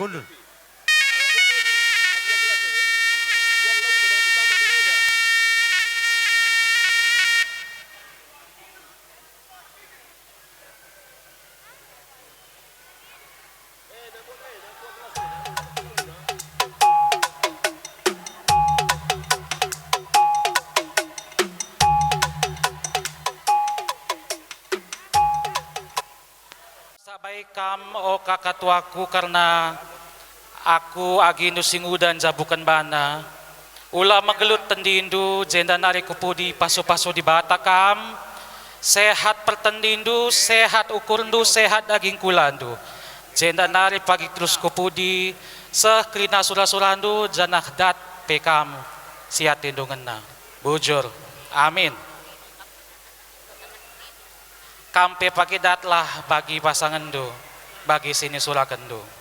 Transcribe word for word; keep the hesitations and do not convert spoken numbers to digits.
Kundul. Sabai kam, o kaka tuaku, kerna aku agindu si nguda njabuken bana. Ula megelut tendindu, jenda nari kupudi pasu-pasu Dibata kam. Sehat pertendindu, sehat ukurndu, sehat daging kulandu. Jenda nari pagi terus kupudi, seh kerina sura-surandu, janah dat pe kam si atendu ngena. Bujur. Amin. Kam pe pagi datlah bagi pasangenndu, bagi si nisurakenndu.